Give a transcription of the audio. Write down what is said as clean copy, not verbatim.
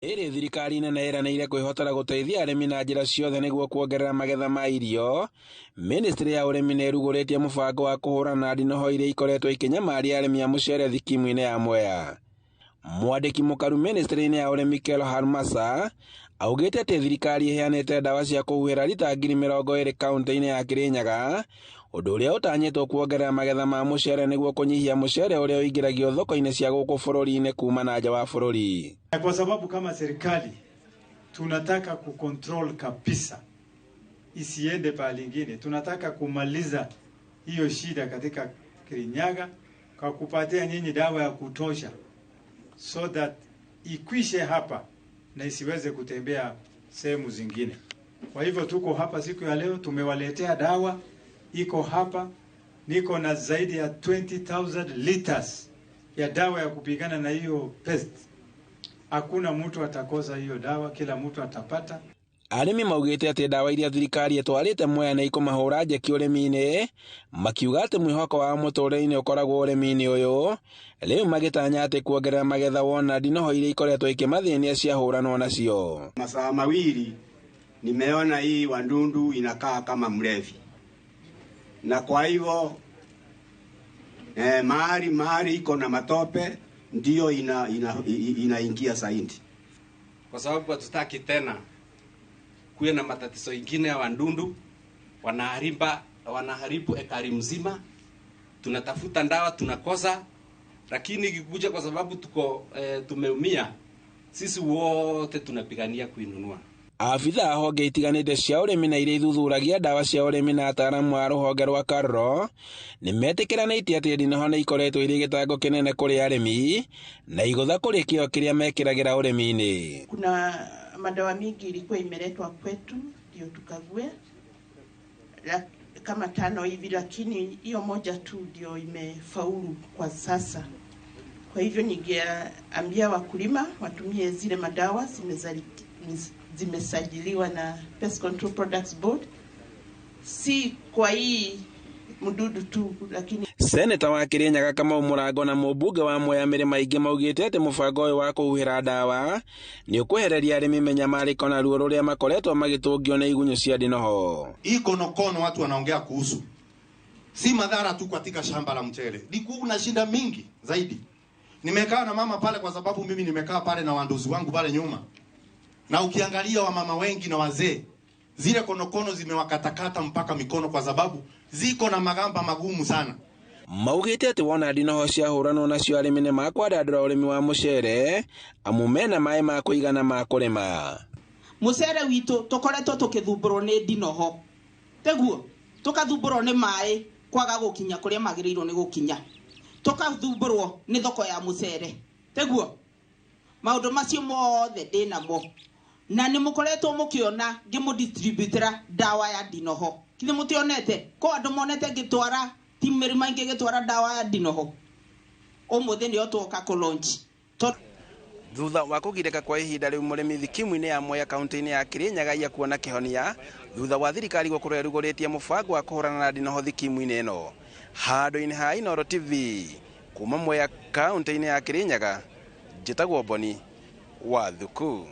Ĩrĩ thirikari nene ĩranĩire kwĩhotera gũteithia arĩmi na njĩra ciothe nĩguo kuongerera magetha ma irio. Ministry ya ũrĩmi nĩ ĩrugũrĩtie mũbango wa kũhũrana na ndinoho iria ikoretwo ikĩnyamaria arĩmi a mũcere thikimu-inĩ ya Mwea. Mwandĩki mũkaru ministry-inĩ ya ũrĩmi Kelhar Masa augĩte atĩ thirikari ĩheanĩte ndawa cia kũhuhĩra rita 20,000 kaunti-inĩ ya Kirinyaga, ũndũ ũrĩa ũtanyĩtwo kuongerera magetha ma mũcere nĩguo kũnyihia mũcere ũrĩa ũingĩragio thoko-inĩ cia gũkũ bũrũri-inĩ kuma na nja wa bũrũri. Kwa sababu kama serikali tunataka kucontrol kabisa isiende pahali ingine, tunataka kumaliza hiyo shida katika Kirinyaga kwa kupatia nyinyi dawa ya kutosha so that ikwishe hapa na isiweze kutembea sehemu zingine. Kwa hivyo tuko hapa siku ya leo, tumewaletea dawa iko hapa, niko na zaidi ya 20,000 liters ya dawa ya kupigana na hiyo pest. Hakuna mtu atakosa hiyo dawa, kila mtu atapata. Arĩmi maugĩte atĩ ndawa iria thirikari ĩtwarĩte Mwea nĩ ikũmahũra njeki ũrĩmi-inĩ, makiuga atĩ mwĩhoko wa mũtũrĩre-inĩ ũkoragwo ũrĩmi-inĩ ũyũ, rĩu magĩtanya atĩ kuongerera magetha wona ndinoho iria ikoretwo ikĩmathĩnia ciahũranwo nacio. Masaa mawili nimeona hii wandundu inakaa kama mlevi, na kwa hivyo mahali iko na matope ndio inaingia zaidi, kwa sababu hatutaki tena kuwe na matatizo ingine ya wandundu wanaharibu ekari mzima. Tunatafuta ndawa tunakosa, lakini ikikuja kwa sababu tuko tumeumia sisi wote tunapigania kuinunua. Afitha a honge itiganĩte cia ũrĩmi na iria ithuthuragia ndawa cia ũrĩmi na ataaramu a rũhonge rwa KALRO nĩ metĩkĩranĩtie atĩ ndinoho nĩ ikoretwo irĩ gĩtango kĩnene kũrĩ arĩmi na igũtha kũrĩ kĩo kĩrĩa mekĩragĩra ũrĩmi-inĩ. Kuna madawa mingi ilikuwa imeletwa kwetu ndio tukague kama 5 hivi, lakini hiyo moja tu ndio imefaulu kwa sasa. Kwa hivyo ningeambia wakulima watumie zile madawa zimesajiliwa na Pest Control Products Board, si kwa hii mdudu tu, lakini Seneta wa Kirinyaga Kamau Mũrango na mũmbunge wa Mwea Mĩrĩ Maingĩ maugĩte atĩ mũbango ũyũ wa kũhuhĩra ndawa nĩ ũkwehereria arĩmi mĩnyamarĩko na ruo rũrĩa makoretwo magĩtũngio nĩ igunyũ cia ndinoho. Hii konokono watu wanaongea kuhusu si madhara tu katika shamba la mchele, ni kuna shida mingi zaidi. Nimekaa na mama pale kwa sababu mimi nimekaa pale na wanduzi wangu pale nyuma, na ukiangalia wamama wengi na wazee, zile konokono zimewakatakata mpaka mikono kwa sababu ziko na magamba magumu sana. Maugĩte atĩ wona ndinoho ciahũranwo nacio arĩmi nĩ makwandandũra ũrĩmi wa mũcere amu mena maĩ ma kũigana ma kũrĩma. Mũcere witũ tũkoretwo tũkĩthumbũrwo nĩ ndinoho, teguo tũkathumbũrwo nĩ maĩ kwaga gũkinya kũrĩa magĩrĩirwo nĩ gũkinya, tũkathumbũrwo nĩ thoko ya mũcere, teguo maũndũ macio mothe ndĩnamo na nĩ mũkoretwo mũkĩona ngĩmũdistributĩra ndawa ya ndinoho. Kithe mũtionete ko andũ monete ngĩtwara timu mĩrĩ maingĩ ngĩtwara ndawa ya ndinoho, ũmũthĩ nĩyo twoka kũ launch. Thutha wa kũgirĩka kwa ihinda rĩu mũrĩmi thikimu-inĩ ya Mwea kaunti-inĩ ya Kirinyaga ya kuona kĩhonia thutha wa thirikari gũkorwo ĩrugũrĩtie mũbango wa kũhũrana na ndinoho thikimu-inĩ ĩno. Handũ-inĩ ha Inooro TV kuma Mwea kaunti-inĩ ya Kirinyaga, njĩtagwo Boni wa Thuku.